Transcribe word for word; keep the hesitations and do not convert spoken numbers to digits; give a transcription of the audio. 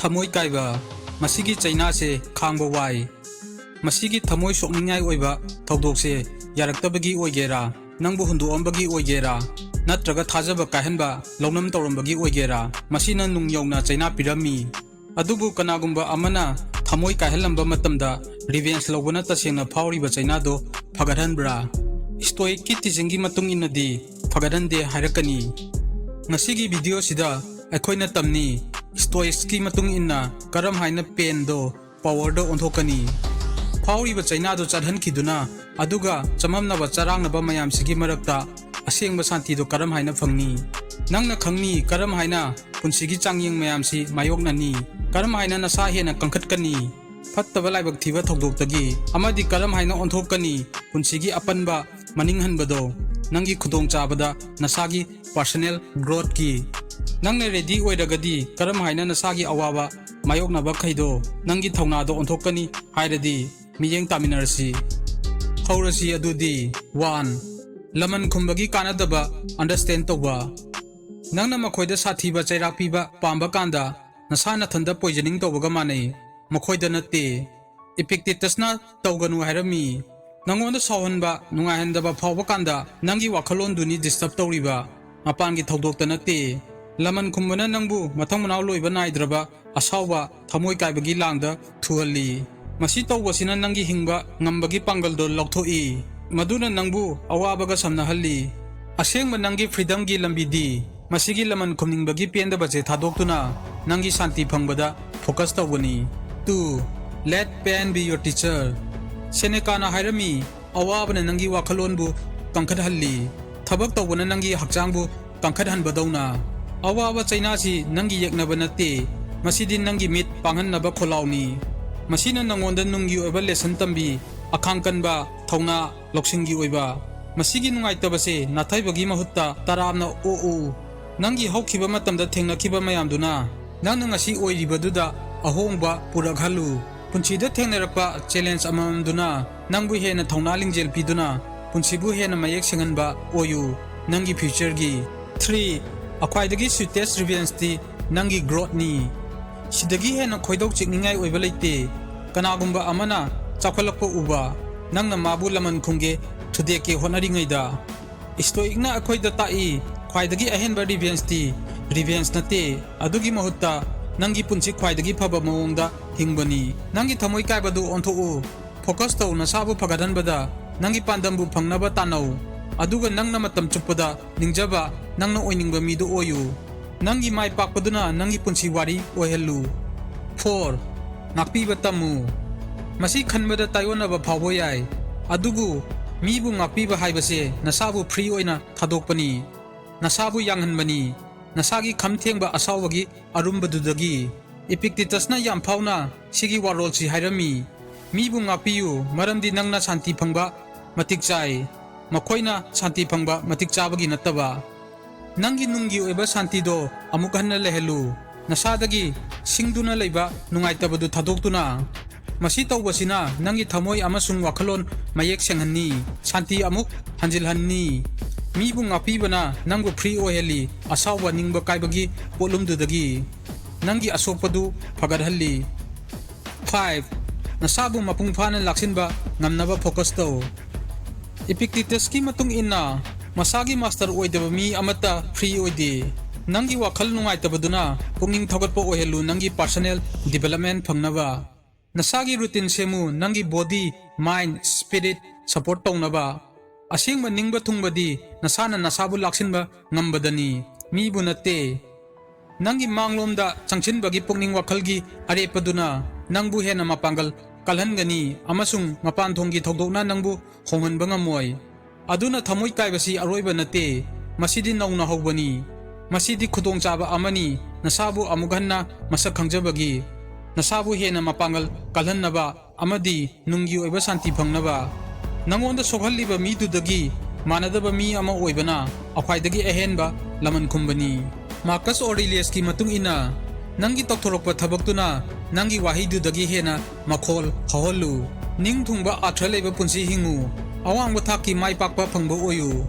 ꯊꯃꯣꯏ ꯀꯥꯏꯕ꯫ ꯃꯁꯤꯒꯤ ꯆꯩꯅꯥꯁꯦ ꯈꯥꯡꯕ ꯋꯥꯏ꯫ ꯃꯁꯤꯒꯤ ꯊꯃꯣꯏ ꯁꯣꯛꯅꯤꯡꯉꯥꯏ ꯑꯣꯏꯕ ꯊꯧꯗꯣꯛꯁꯦ ꯌꯥꯔꯛꯇꯕꯒꯤ ꯑꯣꯏꯒꯦꯔꯥ, ꯅꯪꯕꯨ ꯍꯨꯟꯗꯣꯛꯑꯝꯕꯒꯤ ꯑꯣꯏꯒꯦꯔꯥ, ꯅꯠꯇ꯭ꯔꯒ ꯊꯥꯖꯕ ꯀꯥꯏꯍꯟꯕ ꯂꯧꯅꯝ ꯇꯧꯔꯝꯕꯒꯤ ꯑꯣꯏꯒꯦꯔꯥ, ꯃꯁꯤꯅ ꯅꯨꯡ ꯌꯧꯅ ꯆꯩꯅꯥ ꯄꯤꯔꯝꯃꯤ꯫ ꯑꯗꯨꯕꯨ ꯀꯅꯥꯒꯨꯝꯕ ꯑꯃꯅ ꯊꯃꯣꯏ ꯀꯥꯏꯍꯜꯂꯝꯕ ꯃꯇꯝꯗ revenge ꯂꯧꯕꯅ ꯇꯁꯦꯡꯅ ꯐꯥꯎꯔꯤꯕ ꯆꯩꯅꯥꯗꯣ ꯐꯒꯠꯍꯟꯕ꯭ꯔꯥ? Stoic ꯀꯤ teaching ꯒꯤ ꯃꯇꯨꯡ ꯏꯟꯅꯗꯤ ꯐꯒꯠꯍꯟꯗꯦ ꯍꯥꯏꯔꯛꯀꯅꯤ꯫ ꯉꯁꯤꯒꯤ video ꯁꯤꯗ ꯑꯩꯈꯣꯏꯅ ꯇꯝꯅꯤ, Stoics ꯀꯤ ꯃꯇꯨꯡ ꯏꯟꯅ ꯀꯔꯝ ꯍꯥꯏꯅ pain ꯗꯣ power ꯗ ꯑꯣꯟꯊꯣꯛꯀꯅꯤ꯫ ꯐꯥꯎꯔꯤꯕ ꯆꯩꯅꯥꯗꯨ ꯆꯠꯍꯟꯈꯤꯗꯨꯅ, ꯑꯗꯨꯒ ꯆꯃꯝꯅꯕ ꯆꯔꯥꯡꯅꯕ ꯃꯌꯥꯝꯁꯤꯒꯤ ꯃꯔꯛꯇ ꯑꯁꯦꯡꯕ ꯁꯥꯟꯇꯤꯗꯨ ꯀꯔꯝ ꯍꯥꯏꯅ ꯐꯪꯅꯤ? ꯅꯪꯅ ꯈꯪꯅꯤ ꯀꯔꯝ ꯍꯥꯏꯅ ꯄꯨꯟꯁꯤꯒꯤ ꯆꯥꯡꯌꯦꯡ ꯃꯌꯥꯝꯁꯤ ꯃꯥꯌꯣꯛꯅꯅꯤ, ꯀꯔꯝ ꯍꯥꯏꯅ ꯅꯁꯥ ꯍꯦꯟꯅ ꯀꯟꯈꯠꯀꯅꯤ, ꯐꯠꯇꯕ ꯂꯥꯏꯕꯛ ꯊꯤꯕ ꯊꯧꯗꯣꯛꯇꯒꯤ, ꯑꯃꯗꯤ ꯀꯔꯝ ꯍꯥꯏꯅ ꯑꯣꯟꯊꯣꯛꯀꯅꯤ ꯄꯨꯟꯁꯤꯒꯤ ꯑꯄꯟꯕ ꯃꯅꯤꯡ ꯍꯟꯕꯗꯣ ꯅꯪꯒꯤ ꯈꯨꯗꯣꯡꯆꯥꯕꯗ, ꯅꯁꯥꯒꯤ personal growth ꯀꯤ꯫ ꯅꯪꯅ ready ꯑꯣꯏꯔꯒꯗꯤ ꯀꯔꯝ ꯍꯥꯏꯅ ꯅꯁꯥꯒꯤ ꯑꯋꯥꯕ ꯃꯥꯌꯣꯛꯅꯕ ꯈꯩꯗꯣ ꯅꯪꯒꯤ ꯊꯧꯅꯥꯗ ꯑꯣꯟꯊꯣꯛꯀꯅꯤ ꯍꯥꯏꯔꯗꯤ ꯃꯤꯠꯌꯦꯡ ꯇꯥꯃꯤꯟꯅꯔꯁꯤ꯫ ꯍꯧꯔꯁꯤ ꯑꯗꯨꯗꯤ꯫ One, ꯂꯃꯟ ꯈꯨꯝꯕꯒꯤ ꯀꯥꯟꯅꯗꯕ understand ꯇꯧꯕ꯫ ꯅꯪꯅ ꯃꯈꯣꯏꯗ ꯁꯥꯊꯤꯕ ꯆꯩꯔꯥꯛ ꯄꯤꯕ ꯄꯥꯝꯕ ꯀꯥꯟꯗ ꯅꯁꯥ ꯅꯊꯟꯗ poisoning ꯇꯧꯕꯒ ꯃꯥꯟꯅꯩ, ꯃꯈꯣꯏꯗ ꯅꯠꯇꯦ꯫ Epictetus ꯅ ꯇꯧꯒꯅꯨ ꯍꯥꯏꯔꯝꯃꯤ꯫ ꯅꯪꯉꯣꯟꯗ ꯁꯥꯎꯍꯟꯕ, ꯅꯨꯡꯉꯥꯏꯍꯟꯗꯕ ꯐꯥꯎꯕ ꯀꯥꯟꯗ ꯅꯪꯒꯤ ꯋꯥꯈꯜꯂꯣꯟꯗꯨꯅꯤ disturb ꯇꯧꯔꯤꯕ, ꯃꯄꯥꯟꯒꯤ ꯊꯧꯗꯣꯛꯇ ꯅꯠꯇꯦ꯫ ꯂꯃꯟ ꯈꯨꯝꯕꯅ ꯅꯪꯕꯨ ꯃꯊꯪ ꯃꯅꯥꯎ ꯂꯣꯏꯕ ꯅꯥꯏꯗ꯭ꯔꯕ ꯑꯁꯥꯎꯕ, ꯊꯃꯣꯏ ꯀꯥꯏꯕꯒꯤ ꯂꯥꯡꯗ ꯊꯨꯍꯜꯂꯤ꯫ ꯃꯁꯤ ꯇꯧꯕꯁꯤꯅ ꯅꯪꯒꯤ ꯍꯤꯡꯕ ꯉꯝꯕꯒꯤ ꯄꯥꯡꯒꯜꯗꯣ ꯂꯧꯊꯣꯛꯏ, ꯃꯗꯨꯅ ꯅꯪꯕꯨ ꯑꯋꯥꯕꯒ ꯁꯝꯅꯍꯜꯂꯤ꯫ ꯑꯁꯦꯡꯕ ꯅꯪꯒꯤ freedom ꯒꯤ ꯂꯝꯕꯤꯗꯤ ꯃꯁꯤꯒꯤ ꯂꯃꯟ ꯈꯨꯝꯅꯤꯡꯕꯒꯤ ꯄꯦꯟꯗꯕꯁꯦ ꯊꯥꯗꯣꯛꯇꯨꯅ ꯅꯪꯒꯤ ꯁꯥꯟꯇꯤ ꯐꯪꯕꯗ focus ꯇꯧꯕꯅꯤ꯫ Two, let pain be your teacher꯫ Seneca ꯅ ꯍꯥꯏꯔꯝꯃꯤ, "ꯑꯋꯥꯕꯅ ꯅꯪꯒꯤ ꯋꯥꯈꯜꯂꯣꯟꯕꯨ ꯀꯟꯈꯠꯍꯜꯂꯤ, ꯊꯕꯛ ꯇꯧꯕꯅ ꯅꯪꯒꯤ ꯍꯛꯆꯥꯡꯕꯨ ꯀꯟꯈꯠꯍꯟꯕꯗꯧꯅ꯫ ꯑꯋꯥꯕ ꯆꯩꯅꯥꯁꯤ ꯅꯪꯒꯤ ꯌꯦꯛꯅꯕ ꯅꯠꯇꯦ, ꯃꯁꯤꯗꯤ ꯅꯪꯒꯤ ꯃꯤꯠ ꯄꯥꯡꯍꯟꯅꯕ ꯈꯣꯜꯂꯥꯎꯅꯤ꯫ ꯃꯁꯤꯅ ꯅꯪꯉꯣꯟꯗ ꯅꯨꯡꯒꯤ ꯑꯣꯏꯕ lesson ꯇꯝꯕꯤ, ꯑꯈꯥꯡ ꯀꯟꯕ, ꯊꯧꯅꯥ, ꯂꯧꯁꯤꯡꯒꯤ ꯑꯣꯏꯕ꯫ ꯃꯁꯤꯒꯤ ꯅꯨꯡꯉꯥꯏꯇꯕꯁꯦ ꯅꯥꯊꯩꯕꯒꯤ ꯃꯍꯨꯠꯇ ꯇꯔꯥꯝꯅ ꯑꯣꯛꯎ꯫ ꯅꯪꯒꯤ ꯍꯧꯈꯤꯕ ꯃꯇꯝꯗ ꯊꯦꯡꯅꯈꯤꯕ ꯃꯌꯥꯝꯗꯨꯅ ꯅꯪꯅ ꯉꯁꯤ ꯑꯣꯏꯔꯤꯕꯗꯨꯗ ꯑꯍꯣꯡꯕ ꯄꯨꯔꯛꯍꯜꯂꯨ꯫ ꯄꯨꯟꯁꯤꯗ ꯊꯦꯡꯅꯔꯛꯄ challenge ꯑꯃꯃꯝꯗꯨꯅ ꯅꯪꯕꯨ ꯍꯦꯟꯅ ꯊꯧꯅꯥ ꯂꯤꯡꯖꯦꯜ ꯄꯤꯗꯨꯅ ꯄꯨꯟꯁꯤꯕꯨ ꯍꯦꯟꯅ ꯃꯌꯦꯛ ꯁꯦꯡꯍꯟꯕ ꯑꯣꯏꯌꯨ ꯅꯪꯒꯤ future ꯒꯤ꯫ Three, ꯈ꯭ꯋꯥꯏꯗꯒꯤ sweetest revenge ꯇꯤ ꯅꯪꯒꯤ growth ꯅꯤ꯫ ꯁꯤꯗꯒꯤ ꯍꯦꯟꯅ ꯈꯣꯏꯗꯧ ꯆꯤꯛꯅꯤꯡꯉꯥꯏ ꯑꯣꯏꯕ ꯂꯩꯇꯦ꯫ ꯀꯅꯥꯒꯨꯝꯕ ꯑꯃꯅ ꯆꯥꯎꯈꯠꯂꯛꯄ ꯎꯕ, ꯅꯪꯅ ꯃꯥꯕꯨ ꯂꯃꯟ ꯈꯨꯝꯒꯦ, ꯊꯨꯗꯦꯛꯀꯦ ꯍꯣꯠꯅꯔꯤꯉꯩꯗ꯫ ꯁ꯭ꯇꯣꯏꯛꯅ ꯑꯩꯈꯣꯏꯗ ꯇꯥꯛꯏ, ꯈ꯭ꯋꯥꯏꯗꯒꯤ ꯑꯍꯦꯟꯕ ꯔꯤꯚꯦꯟꯖꯇꯤ ꯔꯤꯚꯦꯟꯖ ꯅꯠꯇꯦ꯫ ꯑꯗꯨꯒꯤ ꯃꯍꯨꯠꯇ ꯅꯪꯒꯤ ꯄꯨꯟꯁꯤ ꯈ꯭ꯋꯥꯏꯗꯒꯤ ꯐꯕ ꯃꯑꯣꯡꯗ ꯍꯤꯡꯕꯅꯤ꯫ ꯅꯪꯒꯤ ꯊꯃꯣꯏ ꯀꯥꯏꯕꯗꯨ ꯑꯣꯟꯊꯣꯛꯎ꯫ ꯐꯣꯀꯁ ꯇꯧ, ꯅꯁꯥꯕꯨ ꯐꯒꯠꯍꯟꯕꯗ, ꯅꯪꯒꯤ ꯄꯥꯟꯗꯝꯕꯨ ꯐꯪꯅꯕ ꯇꯥꯟꯅꯧ꯫ ꯑꯗꯨꯒ ꯅꯪꯅ ꯃꯇꯝ ꯆꯨꯞꯄꯗ ꯅꯤꯡꯖꯕ, ꯅꯪꯅ ꯑꯣꯏꯅꯤꯡꯕ ꯃꯤꯗꯨ ꯑꯣꯏꯌꯨ꯫ ꯅꯪꯒꯤ ꯃꯥꯏ ꯄꯥꯛꯄꯗꯨꯅ ꯅꯪꯒꯤ ꯄꯨꯟꯁꯤ ꯋꯥꯔꯤ ꯑꯣꯏꯍꯜꯂꯨ꯫ ꯐꯣꯔ, ꯉꯥꯛꯄꯤꯕ ꯇꯝꯃꯨ꯫ ꯃꯁꯤ ꯈꯟꯕꯗ ꯇꯥꯏꯑꯣꯟꯅꯕ ꯐꯥꯎꯕ ꯌꯥꯏ, ꯑꯗꯨꯕꯨ ꯃꯤꯕꯨ ꯉꯥꯛꯄꯤꯕ ꯍꯥꯏꯕꯁꯦ ꯅꯁꯥꯕꯨ ꯐ꯭ꯔꯤ ꯑꯣꯏꯅ ꯊꯥꯗꯣꯛꯄꯅꯤ꯫ ꯅꯁꯥꯕꯨ ꯌꯥꯡꯍꯟꯕꯅꯤ, ꯅꯁꯥꯒꯤ ꯈꯝ ꯊꯦꯡꯕ ꯑꯁꯥꯎꯕꯒꯤ ꯑꯔꯨꯝꯕꯗꯨꯗꯒꯤ꯫ ꯏꯄꯤꯛꯇꯤꯇꯁꯅ ꯌꯥꯝ ꯐꯥꯎꯅ ꯁꯤꯒꯤ ꯋꯥꯔꯣꯜꯁꯤ ꯍꯥꯏꯔꯝꯃꯤ, "ꯃꯤꯕꯨ ꯉꯥꯛꯄꯤꯌꯨ, ꯃꯔꯝꯗꯤ ꯅꯪꯅ ꯁꯥꯟꯇꯤ ꯐꯪꯕ ꯃꯇꯤꯛ ꯆꯥꯏ, ꯃꯈꯣꯏꯅ ꯁꯥꯟꯇꯤ ꯐꯪꯕ ꯃꯇꯤꯛ ꯆꯥꯕꯒꯤ ꯅꯠꯇꯕ"꯫ ꯅꯪꯒꯤ ꯅꯨꯡꯒꯤ ꯑꯣꯏꯕ ꯁꯥꯟꯇꯤꯗꯣ ꯑꯃꯨꯛ ꯍꯟꯅ ꯂꯩꯍꯜꯂꯨ꯫ ꯅꯁꯥꯗꯒꯤ ꯁꯤꯡꯗꯨꯅ ꯂꯩꯕ ꯅꯨꯡꯉꯥꯏꯇꯕꯗꯨ ꯊꯥꯗꯣꯛꯇꯨꯅ꯫ ꯃꯁꯤ ꯇꯧꯕꯁꯤꯅ ꯅꯪꯒꯤ ꯊꯃꯣꯏ ꯑꯃꯁꯨꯡ ꯋꯥꯈꯜꯂꯣꯟ ꯃꯌꯦꯛ ꯁꯦꯡꯍꯟꯅꯤ, ꯁꯥꯟꯇꯤ ꯑꯃꯨꯛ ꯍꯟꯖꯤꯜꯍꯟꯅꯤ꯫ ꯃꯤꯕꯨ ꯉꯥꯛꯄꯤꯕꯅ ꯅꯪꯕꯨ ꯐ꯭ꯔꯤ ꯑꯣꯏꯍꯜꯂꯤ, ꯑꯁꯥꯎꯕ ꯅꯤꯡꯕ ꯀꯥꯏꯕꯒꯤ ꯄꯣꯠꯂꯨꯝꯗꯨꯗꯒꯤ꯫ ꯅꯪꯒꯤ ꯑꯁꯣꯛꯄꯗꯨ ꯐꯒꯠꯍꯜꯂꯤ꯫ ꯐꯥꯏꯚ, ꯅꯁꯥꯕꯨ ꯃꯄꯨꯡ ꯐꯥꯅ ꯂꯥꯛꯁꯤꯟꯕ ꯉꯝꯅꯕ ꯐꯣꯀꯁ ꯇꯧ꯫ ꯏꯄꯤꯛꯇꯤꯇꯁꯀꯤ ꯃꯇꯨꯡ ꯏꯟꯅ, ꯃꯁꯥꯒꯤ ꯃꯥꯁꯇꯔ ꯑꯣꯏꯗꯕ ꯃꯤ ꯑꯃꯠꯇ ꯐ꯭ꯔꯤ ꯑꯣꯏꯗꯦ꯫ ꯅꯪꯒꯤ ꯋꯥꯈꯜ ꯅꯨꯡꯉꯥꯏꯇꯕꯗꯨꯅ ꯄꯨꯛꯅꯤꯡ ꯊꯧꯒꯠꯄ ꯑꯣꯏꯍꯜꯂꯨ, ꯅꯪꯒꯤ ꯄꯥꯔꯁꯣꯅꯦꯜ ꯗꯤꯕꯦꯂꯞꯃꯦꯟ ꯐꯪꯅꯕ꯫ ꯅꯁꯥꯒꯤ ꯔꯨꯇꯤꯟ ꯁꯦꯝꯃꯨ, ꯅꯪꯒꯤ ꯕꯣꯗꯤ, ꯃꯥꯏꯟ, ꯁ꯭ꯄꯤꯔꯤꯠ ꯁꯄꯣꯔꯠ ꯇꯧꯅꯕ꯫ ꯑꯁꯦꯡꯕ ꯅꯤꯡꯕ ꯊꯨꯡꯕꯗꯤ ꯅꯁꯥꯅ ꯅꯁꯥꯕꯨ ꯂꯥꯛꯁꯤꯟꯕ ꯉꯝꯕꯗꯅꯤ, ꯃꯤꯕꯨ ꯅꯠꯇꯦ꯫ ꯅꯪꯒꯤ ꯃꯥꯡꯂꯣꯝꯗ ꯆꯪꯁꯤꯟꯕꯒꯤ ꯄꯨꯛꯅꯤꯡ ꯋꯥꯈꯜꯒꯤ ꯑꯔꯦꯞꯄꯗꯨꯅ ꯅꯪꯕꯨ ꯍꯦꯟꯅ ꯃꯄꯥꯡꯒꯜ ꯀꯜꯍꯟꯒꯅꯤ ꯑꯃꯁꯨꯡ ꯃꯄꯥꯟ ꯊꯣꯡꯒꯤ ꯊꯧꯗꯣꯛꯅ ꯅꯪꯕꯨ ꯍꯣꯡꯍꯟꯕ ꯉꯝꯃꯣꯏ꯫ ꯑꯗꯨꯅ ꯊꯃꯣꯏ ꯀꯥꯏꯕꯁꯤ ꯑꯔꯣꯏꯕ ꯅꯠꯇꯦ, ꯃꯁꯤꯗꯤ ꯅꯧꯅ ꯍꯧꯕꯅꯤ꯫ ꯃꯁꯤꯗꯤ ꯈꯨꯗꯣꯡꯆꯥꯕ ꯑꯃꯅꯤ, ꯅꯁꯥꯕꯨ ꯑꯃꯨꯛ ꯍꯟꯅ ꯃꯁꯛ ꯈꯪꯖꯕꯒꯤ, ꯅꯁꯥꯕꯨ ꯍꯦꯟꯅ ꯃꯄꯥꯡꯒꯜ ꯀꯜꯍꯟꯅꯕ ꯑꯃꯗꯤ ꯅꯨꯡꯒꯤ ꯑꯣꯏꯕ ꯁꯥꯟꯇꯤ ꯐꯪꯅꯕ꯫ ꯅꯉꯣꯟꯗ ꯁꯣꯛꯍꯜꯂꯤꯕ ꯃꯤꯗꯨꯗꯒꯤ ꯃꯥꯟꯅꯗꯕ ꯃꯤ ꯑꯃ ꯑꯣꯏꯕꯅ ꯈ꯭ꯋꯥꯏꯗꯒꯤ ꯑꯍꯦꯟꯕ ꯂꯃꯟ ꯈꯨꯝꯕꯅꯤ꯫ ꯃꯥꯔꯀꯁ ꯑꯣꯔꯦꯂꯤꯌꯁꯀꯤ ꯃꯇꯨꯡ ꯏꯟꯅ, ꯅꯪꯒꯤ ꯇꯧꯊꯣꯔꯛꯄ ꯊꯕꯛꯇꯨꯅ ꯅꯪꯒꯤ ꯋꯥꯍꯩꯗꯨꯗꯒꯤ ꯍꯦꯟꯅ ꯃꯈꯣꯜ ꯍꯧꯍꯜꯂꯨ꯫ ꯅꯤꯡ ꯊꯨꯡꯕ ꯑꯥꯔꯊ ꯂꯩꯕ ꯄꯨꯟꯁꯤ ꯍꯤꯡꯉꯨ꯫ ꯑꯋꯥꯡꯕ ꯊꯥꯛꯀꯤ ꯃꯥꯏ ꯄꯥꯛꯄ ꯐꯪꯕ ꯑꯣꯏꯌꯨ꯫